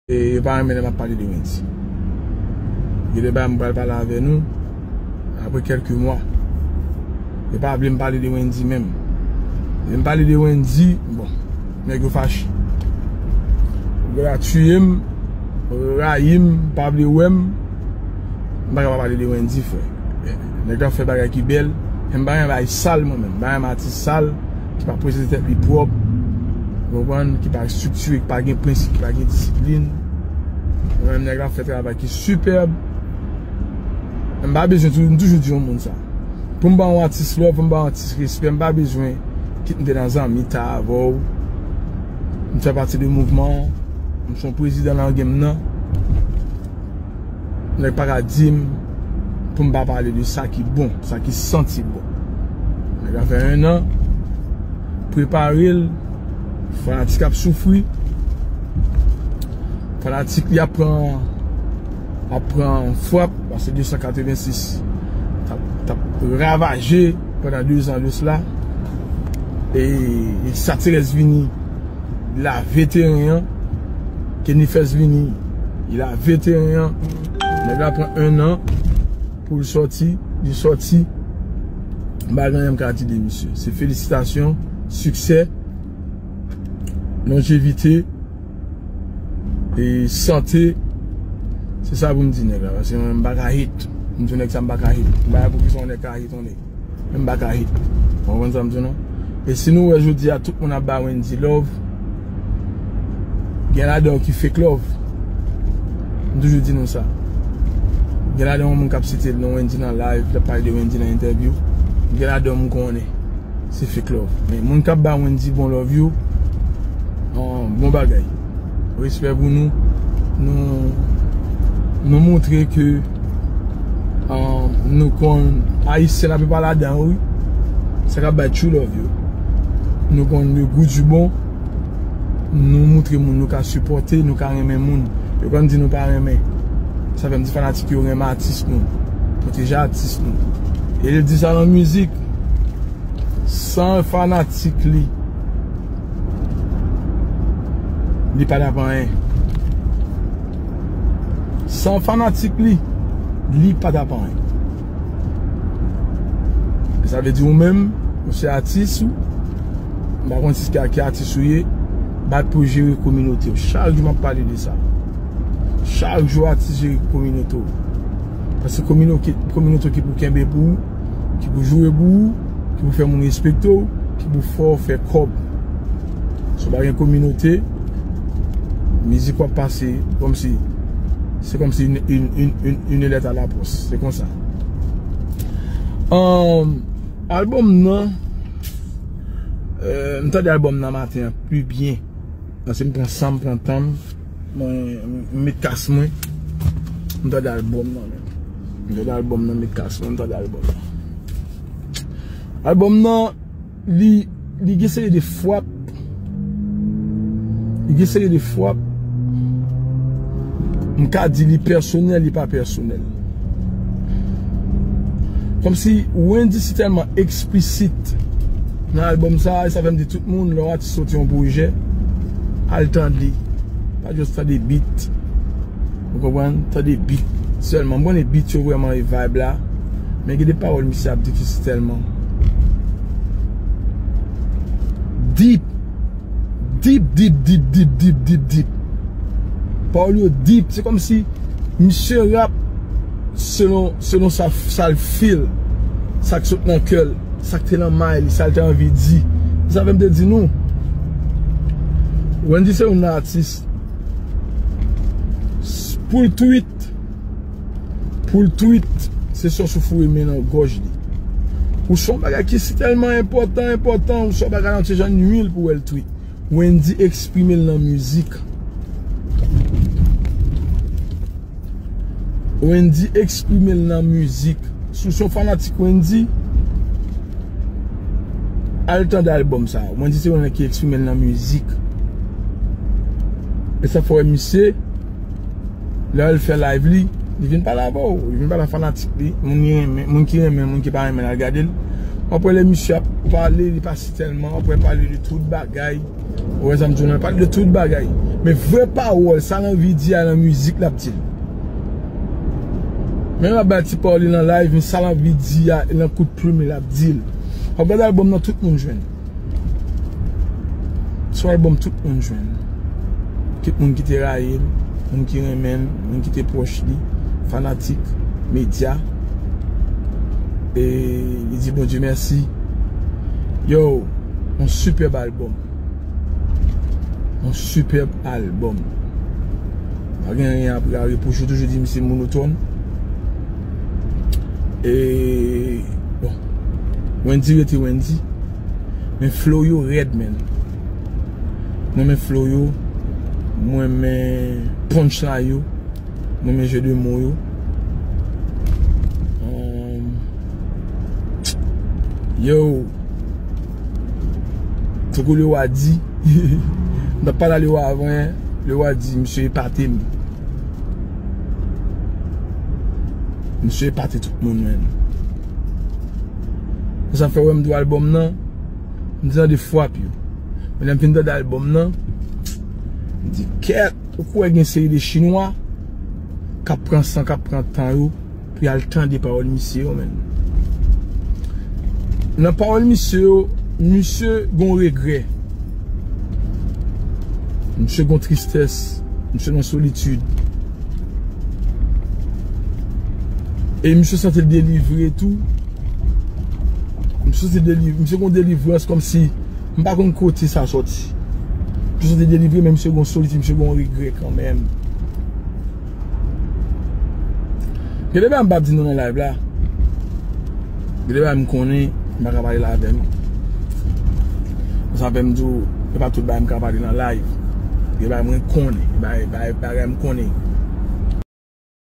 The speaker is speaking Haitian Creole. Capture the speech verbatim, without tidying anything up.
E yo pa renmen lè m ap pale de Wendy. Gen de bagay m pral pale avè nou apre kèlke mwa. Yo pa vle m pale de Wendy menm. Lè m pale de Wendy, bon, nèg yo fache. Yo la tiye m, rayi m, pa vle wè m. M pa ka pa pale de Wendy, frè. Nèg la fè bagay ki bèl. Men m pa renmen bagay sal, mwen menm. M pa renmen atis sal, ki pa prezante tèt li pwòp. Ou konprann? Ki pa estriktire, ki pa gen prensip, ki pa gen disiplin. Mwen menm, nèg la fè travay ki sipèb. M pa bezwen tou, m toujou di yon moun sa. Pou m ba yon atis love, pou m ba yon atis respè, m pa bezwen kit m te nan zanmi ta avè w. M fè pati de mouvman an. M se yon prezidan nan game nan. Nèg pa ka di m pou m pa pale de sa ki bon, sa ki santi bon. Nèg la fè en an, prepare l, fanatik ap soufri. Fanatik li ap pran, ap pran fwap, paske de san katrevensis t ap, t ap ravaje pandan de zan de sila. E, e sa te rès vini lave teren an. Kenny Fest vini, li lave teren an. Nèg la pran en an pou l sòti, li sòti. M pa gen anyen m ka di de misye. Se felisitasyon, siksè, lonjevite, e sante. Se sa pou m di nèg la, paske mwen m pa ka hate. M di nèg sa m pa ka hate. M pa wè poukisa yon nèg ka hate yon nèg. Men m pa ka hate. Ou konprann sa m di w non? E si nou wè jodi a tout moun ap ba Wendy love, gen ladan yo ki fake love. M toujou di nou sa. Gen ladan yon moun k ap site non Wendy nan live, k ap pale de Wendy nan entèvyou. Gen ladan yo m konnen se fake love. Men moun k ap ba Wendy bon love yo, bon bagay. Respè pou nou. Nou, nou montre ke, ah, nou konn Ayisyen laplipa ladan yo, wi. Sa k ap bay true love yo. Nou konn le goût du bon. Nou montre moun nou ka sipòte, nou ka renmen moun. Yo konn di nou pa renmen. Sa fè m di fanatik yo renmen atis nou. Pwoteje atis nou. E li di sa nan mizik. San fanatik li, li pa t ap anyen. San fanatik li, li pa t ap anyen. E sa vle di ou menm, ou se atis ou, m pa konn si ki, ki atis ou ye, bat pou jere kominote w. Chak jou m ap pale de sa. Chak jou atis jere kominote w. Paske kominote, kominote ki pou kenbe pou ou, ki pou joure pou ou, ki pou fè moun respekte w, ki pou fè w fè kòb. Si w pa gen kominote, mizik w ap pase kòmsi, se kòmsi une, une, une, une, une lettre à la poste. Se konsa. Ahn, albòm nan, euh, m tande albòm nan maten an pi byen. Paske m pran san m, pran tan m. Mwen, m met kas mwen. M tande albòm nan menm. M tande albòm nan, met kas mwen, m tande albòm nan. Albòm nan, li, li gen seri de fwap. Li gen seri de fwap. M ka di li pèsonèl, li pa pèsonèl. Kòmsi Wendy si tèlman eksplisit nan albòm sa, e sa fè m di tout moun, lè yon atis soti yon pwojè, al tande. Pa just tande beat. Ou konprann? Tande beat sèlman. M konnen beat yo vrèman e vibe la. Men gen de pawòl misye ap di ki si tèlman deep. Deep, deep, deep, deep, deep, deep, deep. Pawòl yo deep. Se kòmsi misye rap selon, selon sa, sa l feel, sa k sot nan kè l, sa k te nan may li, sa l te anvi di. Sa fè m te di nou, Wendy se yon atis, pou l tweet, pou l tweet, se sòs ou foure men nan gòj li. Ou se yon bagay ki si tèlman enpòtan, enpòtan, ou se yon bagay nan ti jan nwil pou wè l tweet. Wendy eksprime l nan mizik. Wendy eksprime l nan mizik. Si w se yon fanatik Wendy, al tande albòm sa. Wendy se yon nèg ki eksprime l nan mizik. E sa fè w wè misye, lè l fè live li, li vin pale avè w, li vin pale a fanatik li, moun li renmen, moun ki renmen, moun ki pa renmen, al gade l. W ap wè lè misye ap pale, li pa si tèlman, w ap wè pale de tout bagay. Ou wè sa m di w la, pale de tout bagay. Men vrè pawòl, sa l anvi di a nan mizik, l ap di l. Menm l ap bay ti pawòl li nan live, men sa l anvi di a, nan kout plim li, l ap di l. W ap gade albòm nan, tout moun jwenn. Sou albòm tout moun jwenn. Tout moun ki te rayi l, moun ki renmen l, moun ki te pwòch li, fanatik, medya. E li di Bondye mèsi. Yo, yon sipèb albòm. Yon sipèb albòm. Pa gen anyen apre a repwoche, toujou di misye monotòn. E, bon, Wendy rete Wendy. Men flow yo rèd, menn. Mwen men flow yo. Mwen men punchline yo. Mwen men jeu de mots yo. Um, yo. Tankou Lewa di. M t ap pale a Lewa avan, Lewa di, misye epate m. Misye epate tout moun, menn. Sa fè w wè m di w albòm nan, m te tande frap yo. Men lè m fin tande albòm nan, m di, kèt, ou kwè gen seri de chinwa k ap pran san, k ap pran tan yo pou y al tande pawòl misye yo, menn. Nan pawòl misye yo, misye gon regrè. Misye gon tristès. Misye nan solitid. E misye santi l delivre tou. Misye santi l delivre. Misye gon delivrans kòmsi m pa konn kote sa sòti. Misye santi l delivre, men misye gon solitid, misye gon regrè kanmenm. Gen de bagay m p ap di nou nan live la. Gen de bagay m konnen, m pa ka pale la avè nou. Sa fè m di w, e pa tout bagay m ka pale nan live. Gen bagay mwen konnen, bagay, bagay, bagay m konnen.